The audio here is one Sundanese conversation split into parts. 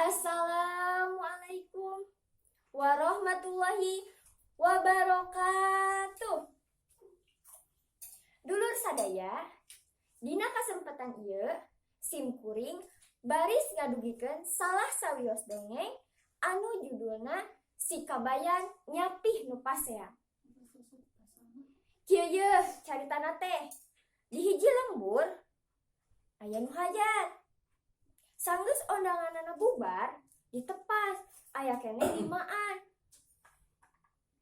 Assalamualaikum warahmatullahi wabarakatuh. Dulur sadaya, dina kasempatan ieu sim kuring baris ngadugikeun salah sawios dongeng anu judulna Si Kabayan Nyapih Nu Pasea. Kieu yeuh caritana teh, di hiji lembur aya nu hajat. Sanggeus ondanganana bubar, ditepas aya keneh limaan.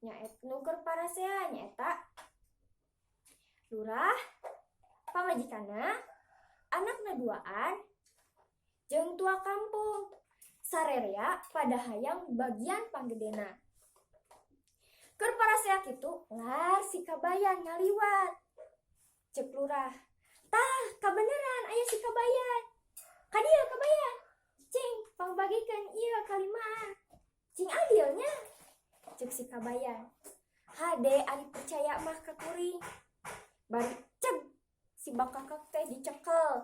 Nyaeta nu keur parasea nyaeta lurah, pamajikanna, anakna duaan, jeung tua kampung. Sarerea pada hayang bagian panggedena. Keur parasea kitu, lar si Kabayan ngaliwat. Cek lurah, "Tah, kabeneran aya si Kabayan. Kadieu, Kabayan. Cing pangbagikeun ieu kalimaan. Cing adil nya." Cek si Kabayan, "Hade ari percaya mah ka kuring." Bari ceg si bakakak teh dicekel.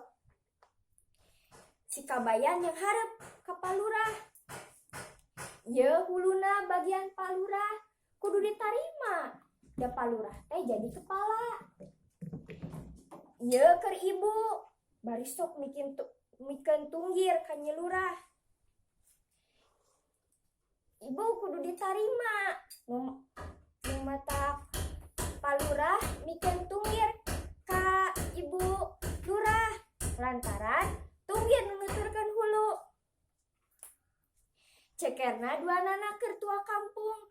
Si Kabayan nyanghareup ka Pa Lurah. "Ye huluna bagian Pa Lurah kudu ditarima. Da Pa Lurah teh jadi kepala. Ye keur ibu." Bari sok mikeun tunggir ka Nyi Lurah. "Ibu kudu ditarima." Nu matak Pa Lurah mikeun tunggir ka Ibu Lurah lantaran tunggir nu nuturkeun hulu. Cekerna duanana keur tua kampung.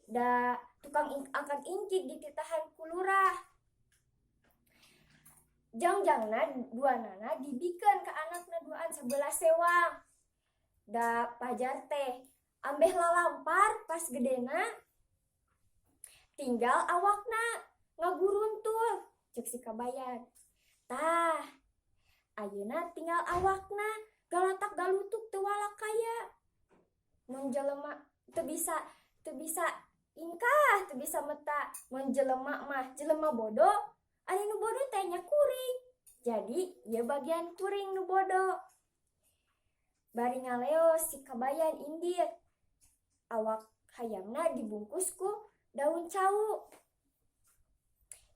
Da tukang angkat ingkik dititahan ku lurah. Jangjangna duanana dibikeun ka anakna duaan sabelah sewang. Da pajar teh ambeh lalampar pas gedena tinggal awakna ngaguruntul, cek si Kabayan. Tah, ayeuna tinggal awakna galatak galutuk teu walakaya. Mun jelema teu bisa ingkah, teu bisa meta. Mun jelema mah jelema bodoh, ari nu bodoh teh nya kuring. Jadi ieu bagian kuring nu bodoh. Bari ngaleos si Kabayan indit. Awak hayamna dibungkus ku daun cau.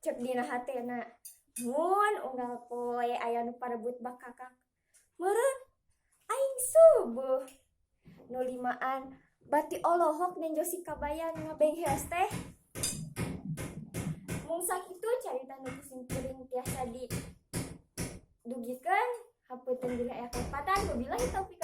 Cek dina hatena, mun unggal poe aya nu parebut bakakak, meureun aing subuh. Nu limaan bati olohok nenjo si Kabayan ngabengheos teh. Mung sakitu carita nu ku simkuring tiasa didugikeun. Hapunten bilih aya kalepatan. Wabillahi taufiq.